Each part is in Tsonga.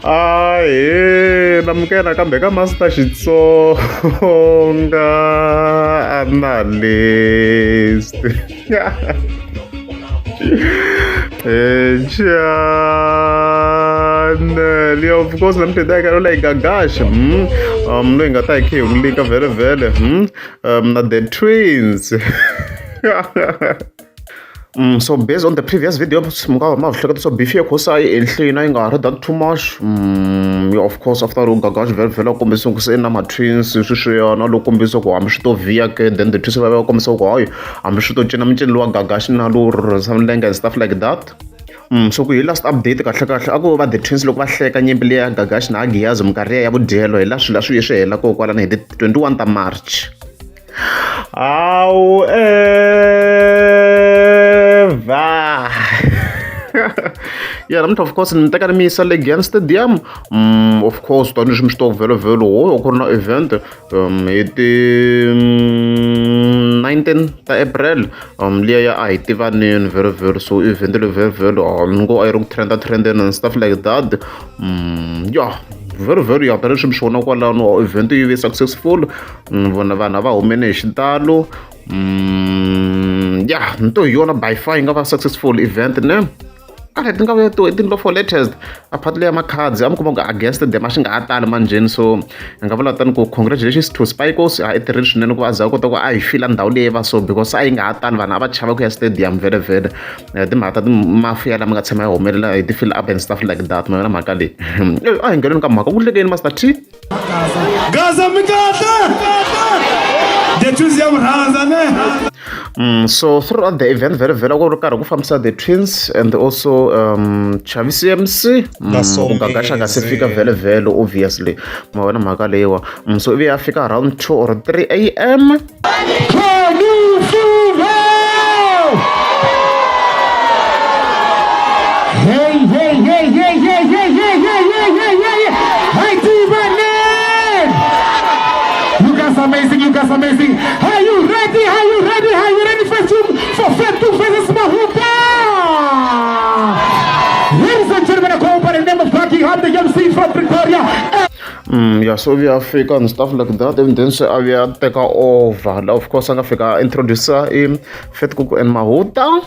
Ahee namukela kambe ka Master Xitsonga Analyst channel of course namuntlha hi ta yi like Gagash loyi hi nga ta hi khe hi n'wi lika vhele vhele na the twins. So based on the previous video mi nga ma hleketa swa beef ya khosa a yi enhleni a yi nga ha ri that too much. Yeah, of course after u Gagash vhele vhele a kombisa ku se na ma-twins sweswiyana loko kombisa ku hambi swi to vhiya ke, then the twins va va kombisa ku hayi hambi swi to cina mincino lowa Gagash na lowu rhurhisa milenge and stuff like that. So ku hi last update kahle kahle a ku va the twins loko va hleka nyimpi liya ya Gagash na Agiyazi minkarhi ya vudyelo hi laha swilo a swi ye swi hela kona kwalano hi ti 21 ta March. However, yeah, namuntlha of course ni teka ni mi yisa le Giyani Stadium. Of course tanihileswi mi swi tivaka vhele vhele ho ku ri na event hi ti 19 ta April liya ya a hi tivaneni vhele vhele, so event leyi vhele vhele ni ngo a yi ri ku trend trendeni and stuff like that. Yeah, very very ya tanihileswi mi swi vona kwalano event yi ve successful. Vona vanhu a va humene hi xitalo. Yeah, ni to hi yona by far yi nga va successful event ne kale ti nga vuya to tindlo for latest apart leya makhadzi a mi kuma ku against them a swi nga ha tali manjheni, so hi nga vula tani ku congratulations to Spikos a i tirhile swinene ku va a za a kota ku a hi fila ndhawu leyi va so because a yi nga ha tali vanhu a va chava ku ya stadium vhele vhele timhaka ta timafiya lama nga tshama ya humelela hi ti-fill up and stuff like that. Ma yona mhaka leyi a hi ngheneni ka mhaka ku hlekeni Master T. Gaza mi kahle. The twins ya murhandza ne. So throughout the event vhele vhele ku ri karhi ku fambisa the twins and also Chavi CMC ku Gagasha nga se fika vhele vhele obviously ma vona mhaka leyiwa. So ivi ya fika around 2 or 3 am. Can you feel it? Hey, hey, hey, hey, hey, hey, hey, hey, hey, hey, hey, hey, Tivanen! You guys are amazing, you guys are amazing. Are you ready? Are you ready? Are you ready for two for Fat versus Mahuta? Ladies and gentlemen, I call by the name of Bucky I'm the MC from Pretoria. Yeah, so vi ya fika and stuff like that and then se a vi ya teka over. La of course a nga fika a introduce i Vetkoek and Mahuta.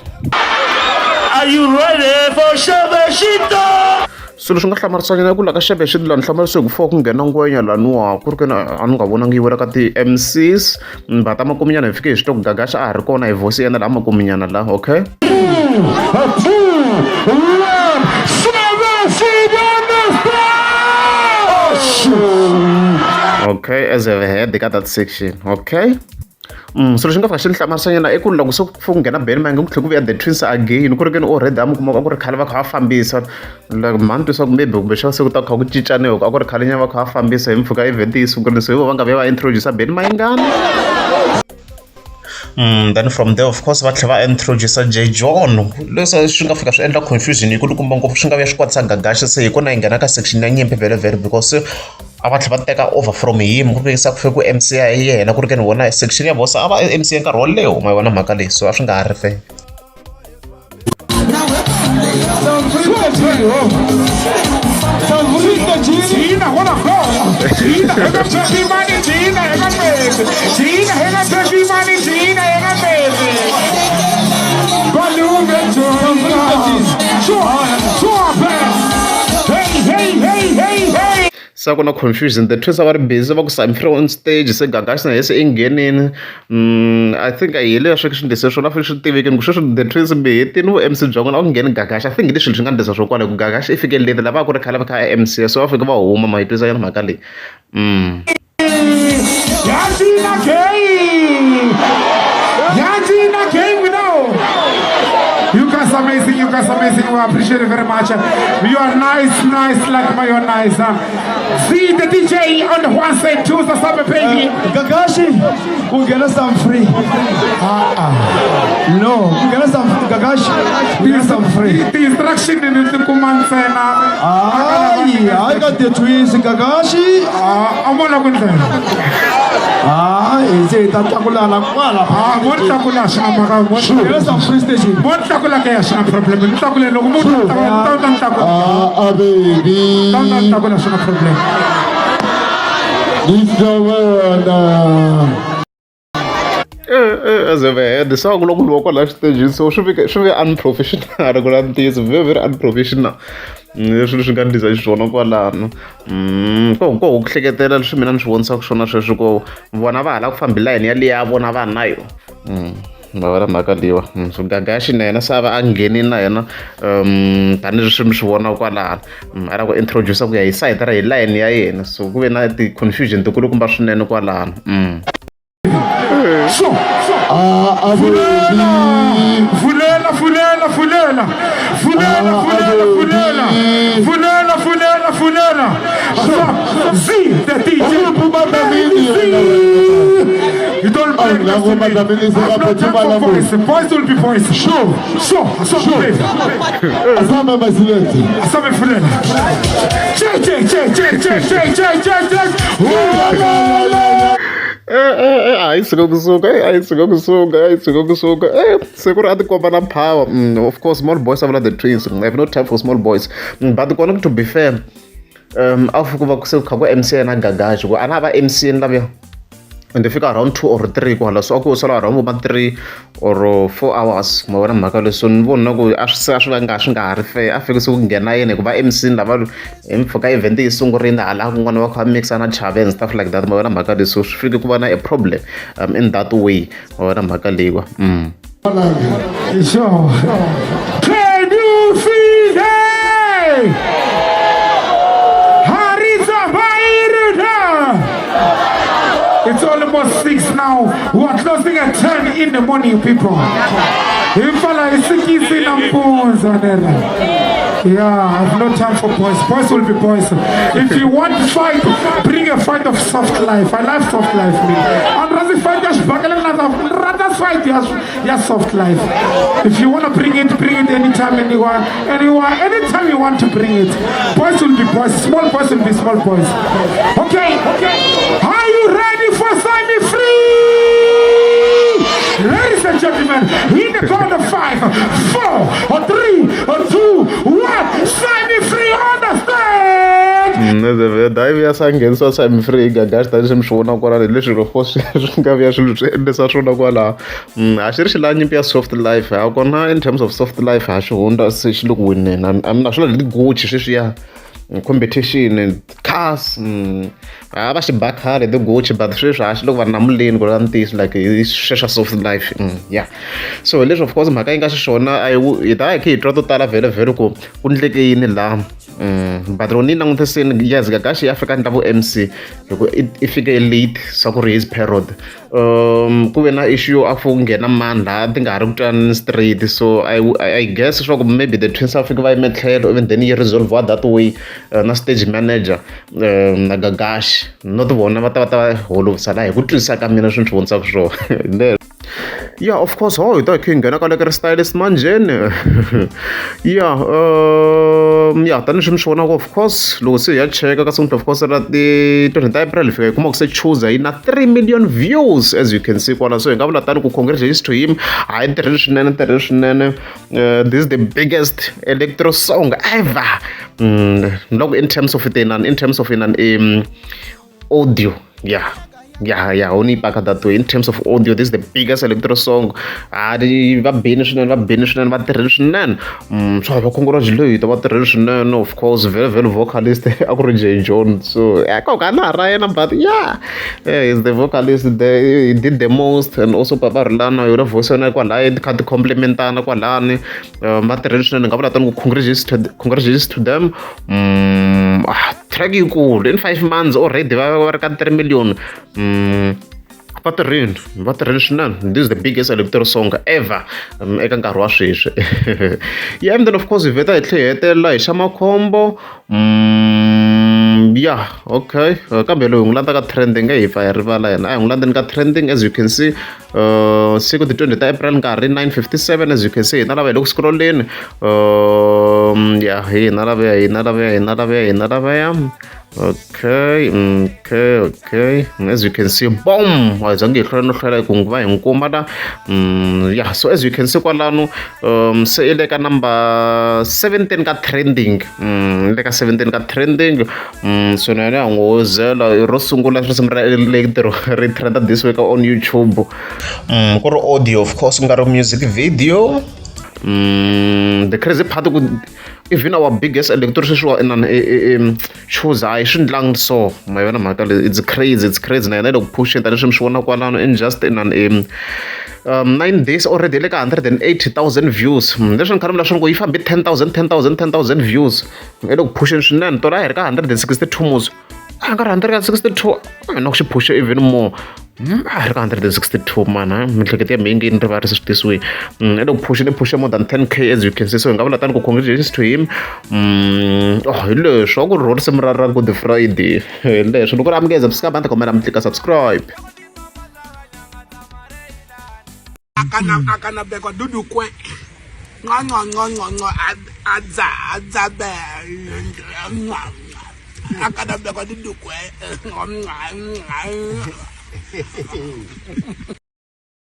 Are you ready for Shabashito? Swilo swi nga hlamarisanyana ku la ka xebe xi lani hlamarisiwe ku fika ku nghena ngwenya laniwa ku ri ke a ni nga vonangi yi wela ka ti-MCs but amakuminyana hi fike hi swi twa ku Gagash a ha ri kona hi voice yena la amakuminyana la, okay. 2, 1, Shabashito! Okay, as a head ka that section, okay. So lexi nga fika xi ni hlamarisanyana i ku loko se ku nghena Benny Mayengani ku tlhela ku vuya the twins again ku ri ke ni already a mi kuma a ku ri khale va kha va fambisa like mhani twisa ku maybe kumbe xa se ku ta kha ku cincana hi ku a ku ri khale nyana va kha va fambisa hi mpfhuka event yi sungurile, so hi vo va nga vuya va introduce Benny Mayengani. Then from there of course va tlhela va introduce J John leswi swi nga fika swi endla confusion yi kulukumba ngopfu swi nga vuya swi kwatisa Gagash se hi kona hi nghena ka section ya nyimpi vhele vhele because a va tlhela va teka over from him ku ri ku fike ku MC ya yena ku ri ke ni vona section ya vosa a va MC nkarhi wo leha ma vona mhaka leyi, so a swi nga ha ri fair. Hey, hey, hey, hey, hey! Se ku na confusion, the twins a va ri busy va ku Samfrey on stage se Gagash na yese i nghenini. I think hi leswi swi ndlise swona swi tivekini ku sweswi the twins mi hetini vu MC bya n'wina a ku ngheni Gagash. I think hi leswi swi nga ndlisa swo kwala hi ku Gagash i fike late lava a ku ri khale va kha a MC so va fike va huma ma yi twisa yana mhaka leyi. Yantina Game! Yantina Game now! You guys are amazing, you guys are amazing. We appreciate it very much. You are nice, nice, like my own nice. See the DJ on the one side, two, the summer baby. Gagashi, ku nghena some free. Ah, ah. No, ku nghena some Gagashi, ku nghena some free. The instruction in the kumansena. Hayi, hayi ka the twins Gagashi. Ah, I'm on a good Hayi. Hi se hi ta tlakulana kwala. Ah, mo tlakula swi na mhaka mo Nghena some free station. Mo tlakula ka ya swi na problem. Ni tlakule loko mo tlakula ta tlakula. Ah, baby. Ta tlakula swi na problem. This the one. As a head se ku loko luwa kwala xitejini, so swi vike swi ve unprofessional ku na ntiyiso, very very unprofessional. Leswi swi nga ndlisa xiswona kwalano. Ko ku hleketela leswi mina ni swi vonisaka swona sweswi ku vona va ha lava ku fambi layeni yaliya vona va na yo. Ma vona mhaka leyiwa. So Gagashi na yena se a va a nghenini na yena tanihileswi mi swi vona kwalano. A lava ku introduce ku ya hi sayiti ra hi layeni ya yena, so ku ve na ti-confusion tikulukumba swinene kwalano. So, Ah, fulela, baby. Fulela, fulela, fulela. Fulela, fulela, fulela. Fulela, fulela, fulela. So, Z, the DJ. Ukuphuma Dlamini yena. You don't play Awu, next to me. Dlamini I've no time for sekaphethe voice. Voice will be voice. Sure, sure, sure. Sure. Asambe masilethe. Asambe fulela. Che, che, che, che, che, che, che, che, che. Fulela. A yi suka kusuka, a yi suka kusuka, a yi suka kusuka. Siku ri a ti komba na power. Of course, small boys a vula the twins. I have no time for small boys. But kona, to be fair, a ku va se ku kha ku MC na Gagashi ku a na va MC laviya and fika around 2 or 3 kwala, so a ku sala around vo ma 3 or 4 hours. Ma vona mhaka leswi, so ni vona ku a swi se a swi va nga swi nga ha ri fair, a fike se ku nghena yena hikuva MC lava hi mpfhuka event yi sungurile hala kun'wana va kha va mixa na chave and stuff like that. Ma vona mhaka leswi, swi fike ku va na a problem in that way. Ma vona mhaka leyiwa. Sure. Can you feel it? Hariza Bairuna. It's almost 6 now. We are closing at 10 in the morning, people. Ifala isikisi nampunza nela. Yeah, I have no time for boys. Boys will be boys. If you want to fight, bring a fight of soft life. I love soft life, man. And rather fight just rather fight yes, yes, soft life. If you want to bring it anytime, anywhere, anywhere, anytime you want to bring it. Boys will be boys. Small boys will be small boys. Okay. Are you ready for Simon Free? Ladies and gentlemen, in the count of 5, 4, or 3, or 2, 1, Simon Free on the stage! Dive ya sa nghenisiwa Simon Free Gagashi tanihi mi swi vona kwala leswi loko swi nga vuya swilo swi endlisa swona kwalaho. A xi ri xi la nyimpi ya soft life ha kona. In terms of soft life, ha xi hundza se xi le ku wineni. I mean, a swi la ti-Gucci sweswiya competition cars. A va xi ba khale ti-Gucci, but sweswi a xi le ku va namuleni ku la ntiyiso, like hi sweswa soft life. Yeah, so leswi of course mhaka yi nga xiswona a hi ta hi kha hi twa to tala vhele vhele ku ku ndleke yini laha. But loko ni yi langutisini, yes, Gagashi ya fika ndla vo MC hi ku i fike late swa ku ri his period. Ku ve na issue a fo nghena mani laha ti nga ha ri ku twanani straight, so I guess leswaku maybe the twins a fike va yime tlhelo, even then yi resolve that way na stage manager na Gagashi, not vona va ta va ta va holovisa laha hi ku twisisa ka mina swi ni swi vonisaka swona. Yeah, of course, ho hi ta hi kha hi nghena ka Lekker Stylist manjheni. Yeah, yeah, tanihileswi mi swi vonaka, of course, loko se hi ya cheka ka siku, of course, ra ti 20 ta April, fika hi kuma ku se Chuza yi na 3 million views, as you can see kwala. So hi nga vula tani ku congratulations to him, hayi tirhile swinene, tirhile swinene. This is the biggest electro song ever. Loko in terms of inani, in terms of inani, audio, yeah, only paka that way. In terms of audio, this is the biggest electro song. A ri va bini swinene, va bini swinene, va tirhile swinene. So va congratulate, va tirhile swinene. Of course, very very vocalist a ku ri Jay John, so yeah, ko ka na ra yena, but yeah, he's the vocalist there, he did the most. And also Papa Rhulani yona voice yona kwalaya ti kha ti complementana kwalani. Va tirhile swinene, nga vula tani ku congratulations to them. Ah, track yikulu in 5 months already va va ri ka 3 million. Va tirhile, va tirhile swinene. This is the biggest electro song ever eka nkarhi wa sweswi. Yeah, and then of course hi vheta hi tlhe hi hetelela hi xa makhombo. Yeah, okay. Kambe loyi hi n'wi landza ka trending, hi pfa hi rivala yena, a hi n'wi landzeni ka trending. As you can see, siku ti 20 ta April, nkarhi 9:57. As you can see, hina lava hi le ku scrolleni. Yeah, hina lavaya, hina lavaya, hina lavaya, hina lavaya. Okay, okay, okay. As you can see, boom! A hi zangi hi hlwela no hlwela ku va hi n'wi kuma la. Yeah, so as you can see kwalano, se i le ka number 17 ka trending. I le ka 17 ka trending. So na yena ha n'wi hozela i ro sungula risimu ra electro ri trenda this week on YouTube. Ku ri audio of course ku nga ri music video. The crazy part ku even our biggest electoral sweswiwa inani choose a yi swi ndlangi so ma yona mhaka leyi, it's crazy, it's crazy. Na yena yi le ku phusheni tanihileswi mi swi vona kwalano in just inani 9 days already le ka 180,000 views. Leswi ni kha ni vula swona ku yi fambe 10,000, 10,000, 10,000 views, i le ku phusheni swinene. Tolo a hi ri ka 162 mus, a nga ri 162, a na ku xi phusha even more. A hi ri ka 162 mana, miehleketo ya mina yi nge ni rivarisi swi tisiwe. I le ku phusheni, i phushe more than 10K as you can see. So hi nga vula tani ku congratulations to him. Oh, hi leswi a ku ri ro risimu ra Good Friday, hi leswi loko ri amukeza subscribe, a ni ta kombela mi tlika subscribe. Akana akana bekwa dudu kwe nca nca nca nca nca adza adza be akana bekwa dudu kwe nca nca.